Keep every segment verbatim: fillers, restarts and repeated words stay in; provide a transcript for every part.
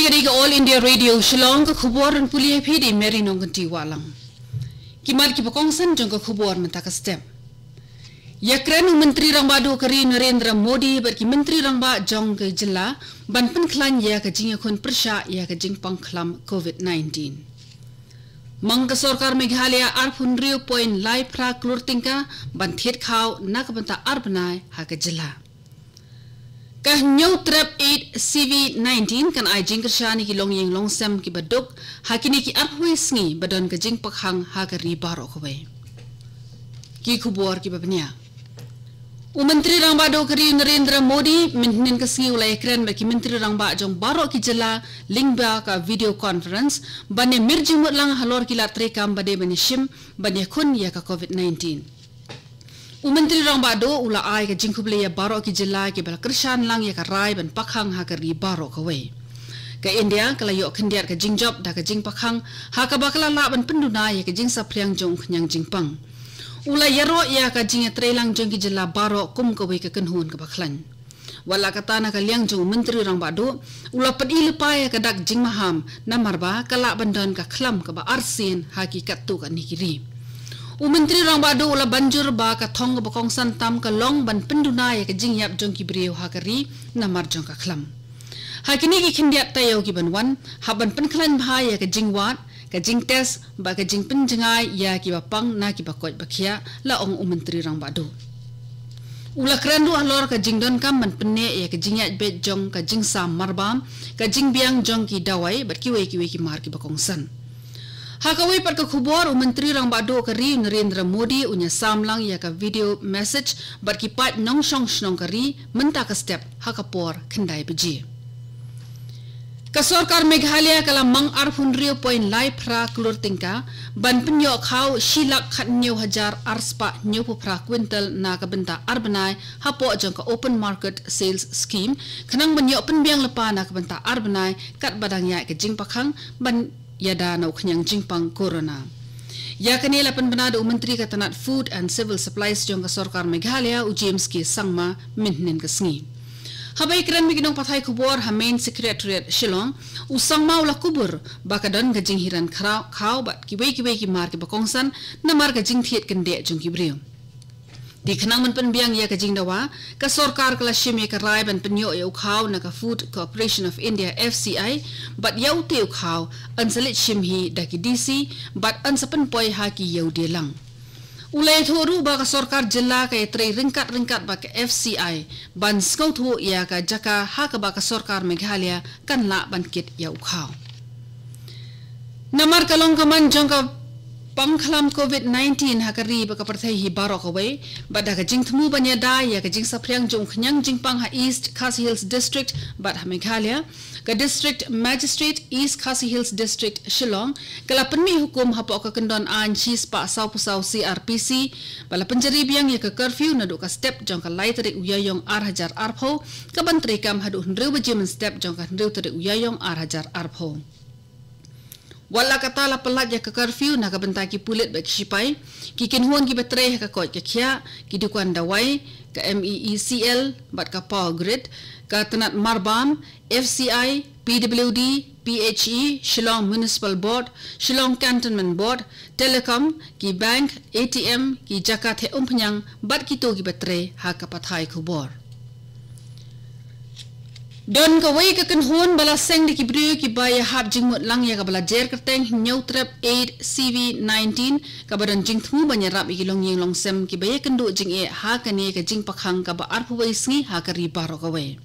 Kane ka All India Radio Shillong, ka khubor ban pule ïa phi da i Mary Nongkynti Wahlang. Ki mat kiba kongsan jong ka khubor mynta ka step. Ïakren u Myntri Rangbah Duh ka ri Narendra Modi bad ki Myntri Rangbah jong ka jylla ban pynkhlaiñ ïa ka jingïakhun pyrshah ïa ka jingpang khlam COVID nineteen. Mang ka sorkar Meghalaya arphew hynriew point lai phra klur tyngka ban thied khaw na ka bynta ar bnai ha ka jylla. Ka Hynñiewtrep eight C V nineteen kan ai jingkyrshan ïa ki longïing longsem kiba duk ha kine ki arphew sngi ba don ka jingpakhang ha ka ri baroh kawei. Ki khubor kiba bniah. U Myntri Rangbah Duh ka ri Narendra Modi mynhynnin ka sngi u la ïakren bad ki Myntri Rangbah jong baroh ki jylla lyngba ka video conference ban ïamir jingmut lang halor ki lad treikam ba dei ban ïashim ban ïakhun ïa ka COVID nineteen. U Myntri Rangbah Duh u la ai ka jingkhublei ïa baroh ki jylla kiba la kyrshan lang ïa ka rai ban pakhang ha ka ri baroh kawei. Ka India ka la ïoh khyndiat ka jingjop da ka jingpakhang ha kaba ka la lah ban pynduna ïa ka jingsaphriang jong u khñiang jingpang. U la ïaroh ïa ka jingïatreilang jong ki jylla baroh kum kawei ka kynhun kaba khlaiñ. Wat la katta, na ka liang jong u Myntri Rangbah Duh u la pyni lypa ïa ka dak jingmaham namar ba ka lah ban don ka khlam kaba arsien ha ki katto katne ki ri. U Myntri Rangbah Duh u la ban jur ba ka thong kaba kongsan tam ka long ban pynduna ïa ka jingïap jong ki briew ha ka ri namar jong ka khlam. Ha kine ki khyndiat taïew kiban wan, hap ban pynkhlaiñ bha ïa ka jingwad, ka jingtest bad ka jingpynjngai ïa kiba pang na kiba koit ba khiah, la ong u Myntri Rangbah Duh. U la kren ruh halor ka jingdonkam ban pynneh ïa ka jingïaid beit jong ka jingsam marbam, ka jingbiang jong ki dawai bad kiwei kiwei ki mar kiba kongsan. Ha kawei pat ka khubor, u Myntri Rangbah Duh ka ri u Narendra Modi un ïasam lang ïa ka video message bad ki paid nongshong shnong ka ri mynta ka step ha ka por khyndai baje. Ka sorkar Meghalaya ka la mang arphew hynriew point lai phra klur tyngka ban pynïoh khaw shi lak khathynñiew hajar arspah hynñiewphew phra kwintal na ka bynta ar bnai hapoh jong ka Open Market Sales Scheme, khnang ban ïoh pynbiang lypa na ka bynta ar bnai katba dang ïaid ka jingpakhang ban ïada na u khñiang jingpang corona. Ïa kane la pynbna da u Myntri ka tnat Food and Civil Supplies jong ka sorkar Meghalaya, u James K Sangma, mynhynnin ka sngi. Haba ïakren bad ki nongpathai khubor ha Main Secretariat Shillong, u Sangma u la kubur ba ka don ka jinghiar khaw, khaw bad kiwei kiwei ki mar kiba kongsan namar ka jingthied kyndeh jong ki briew. Te khnang ban pynbiang ïa ka jingdawa, ka sorkar ka la shim ïa ka rai ban pynïoh ïa u khaw na ka Food Corporation of India, F C I, bad ïa utei u khaw yn sa leit shim hi da ki D C bad yn sa pynpoi ha ki ïew die lang. U la ïathuh ruh ba ka sorkar jylla ka ïatrei ryngkat ryngkat bad ka F C I ban sngewthuh ïa ka jaka ha kaba ka sorkar Meghalaya kan lah ban kit ïa u khaw. Namar ka long ka man jong ka pang khlam COVID nineteen ha ka ri bad ka pyrthei hi baroh kawei, bad da ka jingthmu ban ïada ïa ka jingsaphriang jong u khñiang jingpang ha East Khasi Hills District bad ha Meghalaya, ka District Magistrate East Khasi Hills District Shillong ka la pynmih hukum hapoh ka kyndon aiñ shispah sawphew saw C R P C, ba la pynjari biang ïa ka curfew naduh ka step jong ka lai tarik u Ïaïong ar hajar arphew, kaban treikam haduh hynriew baje mynstep jong ka hynriew tarik u Ïaïong ar hajar arphew. Wat la katta, la pyllait ïa ka curfew na ka bynta ki pulit bad ki shipai, ki kynhun kiba trei ha ka koit ka khiah, ki dukan dawai, ka M E E C L bad ka Power Grid, ka tnat marbam, F C I, P W D, P H E, Shillong Municipal Board, Shillong Cantonment Board, Telecom, ki bank, A T M, ki jaka theh umphniang bad kito kiba trei ha ka pathai khubor. Don kawei ka kynhun ba la seng da ki briew kiba ïahap jingmut lang ïa kaba la jer kyrteng Hynñiewtrep eight C V nineteen, kaba don jingthmu ban ïarap ïa ki longïing longsem kiba ïakynduh jingeh ha kane ka jingpakhang kaba arphew wei sngi ha ka ri baroh kawei.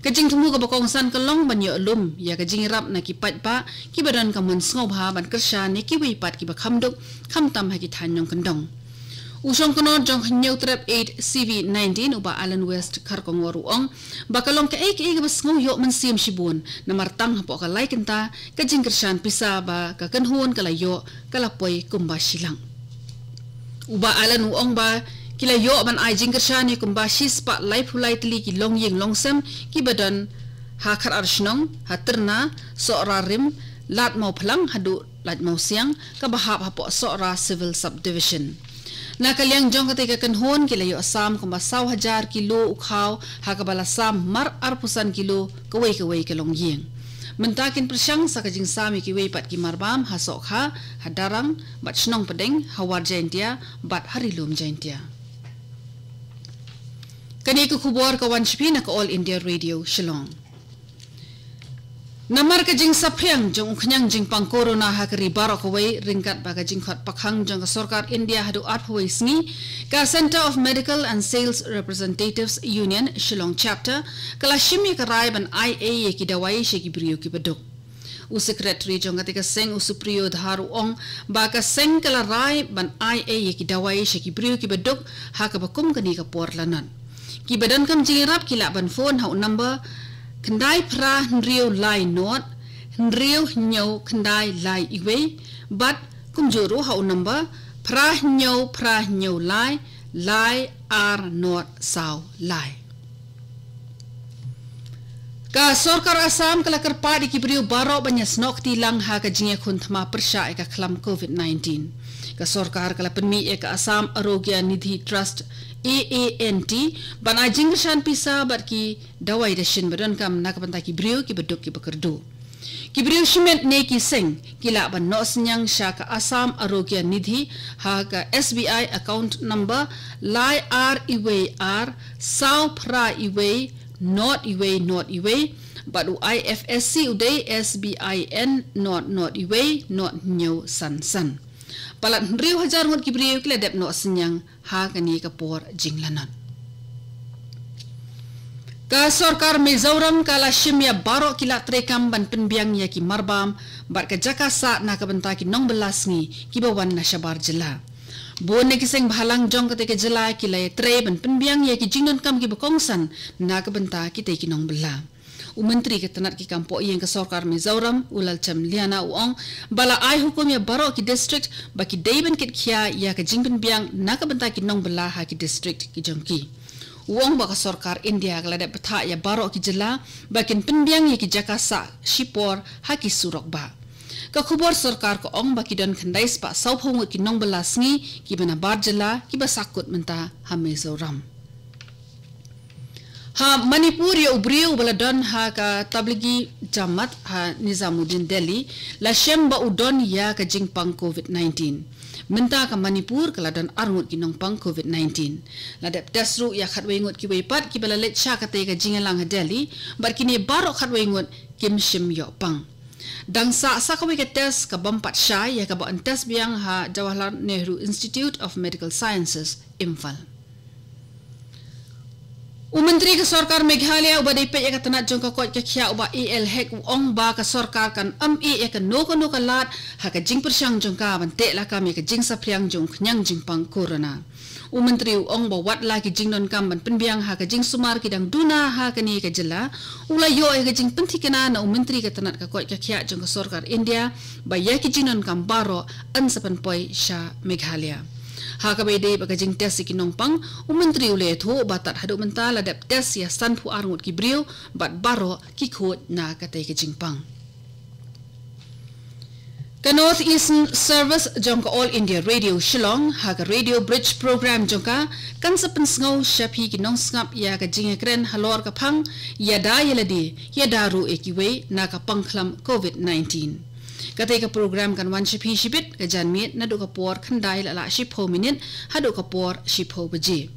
Ka jingthmu kaba kongsan ka long ban ïoh lum ïa ka jingïarap na ki paidbah kiba don ka mon sngewbha ban kyrshan ïa kiwei pat kiba kham duk, khamtam ha ki thaiñ nongkyndong. U shongknor jong Hynñiewtrep eight C V nineteen, u Bah Alan West Kharkongor, u ong ba ka long kaei kaei kaba sngew ïoh mynsiem shibun namar tang hapoh ka lai kynta ka jingkyrshan pisa ba ka kynhun ka la ïoh ka la poi kumba shi lak. U Bah Alan u ong ba ki la ïoh ban ai jingkyrshan ïa kumba shispah laiphew lai tylli ki longïing longsem kiba don ha khatar shnong, ha Tyrna, Sohra Rim, Lad Mawphlang haduh Lad Mawsiang, kaba hap hapoh Sohra Civil Subdivision. Na ka liang jong katei ka kynhun, ki la ïoh sam kumba saw hajar kilo u khaw, ha kaba la sam mar arphew san kilo kawei kawei ka longïing. Mynta kin pyrshang sa ka jingsam ïa kiwei pat ki marbam ha Sohkha, ha Darrang, bad Shnong Pdeng, ha War Jaintia, bad ha Ri Lum Jaintia. Kane ka khubor ka wan sha phi na ka All India Radio Shillong. Namar ka jingsaphriang jong u khñiang jingpang corona ha ka ri baroh kawei ryngkat bad ka jingkhot pakhang jong ka sorkar India haduh arphew wei sngi, ka Centre of Medical and Sales Representatives Union Shillong Chapter ka la shim ïa ka rai ban ai ei ïa ki dawai sha ki briew kiba duk. U Secretary jong kata ka seng, u Supriyo Dhar, u ong ba ka seng ka la rai ban ai ei ïa ki dawai sha ki briew kiba duk ha kaba kum kane ka por la nat. Kiba donkam jingïarap ki lah ban phone ha u number khyndai phra hynriew lai nod hynriew hynñiew khyndai lai iwei, bad kumjuh ruh ha u number phra hynñiew phra hynñiew lai lai ar nod saw lai. Ka sorkar Assam ka la kyrpad ïa ki briew baroh ban ïasnoh kti lang ha ka jingïakhun thma pyrshah ïa ka khlam covid nineteen. Ka sorkar ka la pynmih ïa ka Assam Arogya Nidhi Trust, A A N T, ban ai jingkyrshan pisa bad ki dawai dashin ba donkam na ka bynta ki briew kiba duk kiba kyrduh. Ki briew shimet ne ki seng ki lah ban noh synñiang sha ka Assam Arogya Nidhi ha ka S B I account number lai ar iwei ar saw phra iwei nod iwei nod iwei, bad u I F S C u dei S B I N nod nod iwei nod hynñiew san san. Palat hynriew hajar ngut ki briew ki la dep noh synñiang ha kane ka por jinglanot. Ka sorkar Mizoram ka la shim ïa baroh ki lad treikam ban pynbiang ïa ki marbam bad ka jaka sah na ka bynta ki nongbylla sngi kiba wan na shabar jylla. Bun na ki seng bhalang jong kata ka jylla ki la ïatrei ban pynbiang ïa ki jingdonkam kiba kongsan na ka bynta kitei ki nongbylla. U Myntri ka tnat ki kam pohïing ka sorkar Mizoram, u Lalcham Liana, u ong ba la ai hukum ïa baroh ki district ba ki dei ban kit khia ïa ka jingpynbiang na ka bynta ki nongbylla ha ki district ki jong ki. U ong ba ka sorkar India ka la dep bthah ïa baroh ki jylla ba kin pynbiang ïa ki jaka sah shipor ha ki surok bah. Ka khubor sorkar ka ong ba ki don khyndai spah sawphew ngut ki nongbylla sngi kiba na bar jylla kiba sahkut mynta ha Mizoram. Ha Manipur, ïa u briew uba la don ha ka Tablighi Jamaat ha Nizamuddin Delhi la shem ba u don ïa ka jingpang covid nineteen. Mynta ka Manipur ka la don ar ngut ki nongpang covid nineteen. La dep test ruh ïa khatwei ngut kiwei pat kiba la leit sha katei ka jingïalang ha Delhi, bad kine baroh khatwei ngut kim shym ïoh pang. Dang sah sa kawei ka test ka bym pat shai ïa kaba yn test biang ha Jawaharlal Nehru Institute of Medical Sciences, Imphal. U Myntri ka sorkar Meghalaya uba dei peit ïa ka tnat jong ka koit ka khiah, u Bah A L Hek, u ong ba ka sorkar kan ym ïeh ïa kano kano ka lad ha ka jingpyrshang jong ka ban teh lakam ïa ka jingsaphriang jong u khñiang jingpang corona. U Myntri u ong ba wat la ki jingdonkam ban pynbiang ha ka jingsumar ki dang duna ha kane ka jylla, u la ïoh ïa ka jingpynthikna na u Myntri ka tnat ka koit ka khiah jong ka sorkar India ba ïa ki jingdonkam baroh yn sa pynpoi sha Meghalaya. Ha kaba ïadei bad ka jingtest ïa ki nongpang, u Myntri u la ïathuh ba tad haduh mynta la dep test ïa sanphew ar ngut ki briew bad baroh ki khuid na katei ka jingpang. Ka North Eastern Service jong ka All India Radio Shillong ha ka Radio Bridge program jong ka kan sa pynsngew sha phi ki nongsngap ïa ka jingïakren halor ka phang ïada ïa lade, ïada ruh ïa kiwei na ka pangkhlam covid nineteen. Katei ka program kan wan sha phi shibit ka janmiet naduh ka por khyndai la lah shiphew minit haduh ka por shiphew baje.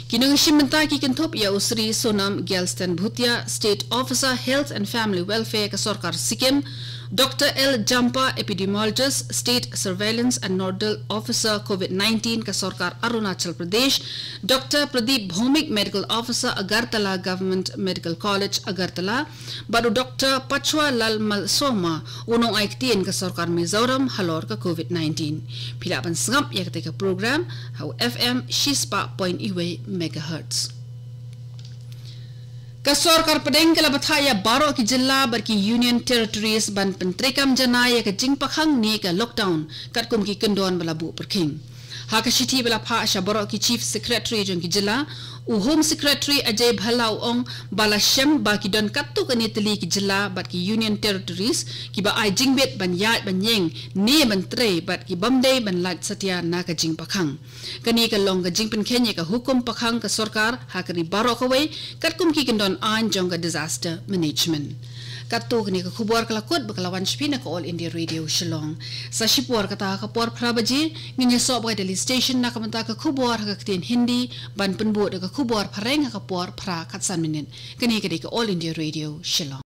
Ki nongïashim bynta ki kynthup ïa u Sri Sonam Gyalstan Bhutia, State Officer, Health and Family Welfare ka sorkar Sikkim, Doctor L Jampa, Epidemiologist, State Surveillance and Nodal Officer covid nineteen ka sorkar Arunachal Pradesh, Doctor Pradeep Bhowmik, Medical Officer, Agartala Government Medical College, Agartala, bad u Doctor Pachwa Lal Malsoma, u nongai ktien ka sorkar Mizoram halor ka covid nineteen. Phi lah ban sngap ïa katei ka program ha u F M shispah point iwei megahertz. Ka sorkar pdeng ka la bthah ïa baroh ki jylla bad ki Union Territories ban pyntreikam janai ïa ka jingpakhang ne ka lockdown katkum ki kyndon ba la buh pyrkhing. Ha ka shithi ba la phah sha baroh ki Chief Secretary jong ki jylla, u Home Secretary Ajay Bhalla u ong ba la shem ba ki don katto katne tylli ki jylla bad ki Union Territories kiba ai jingbit ban ïaid ban ïeng ne ban trei bad ki bym dei ban lait satia na ka jingpakhang. Kane ka long ka jingpynkheiñ ïa ka hukum pakhang ka sorkar ha ka ri baroh kawei katkum ki kyndon aiñ jong ka Disaster Management. Katto katne ka khubor ka la kut bad ka la wan sha phi na ka All India Radio Shillong. Sa shipor kata ha ka por phra baje, ngin ïasoh bad ka Delhi Station na ka bynta ka khubor ha ka ktien Hindi, ban pynbud da ka khubor phareng ha ka por phra khatsan minit. Kane ka dei ka All India Radio Shillong.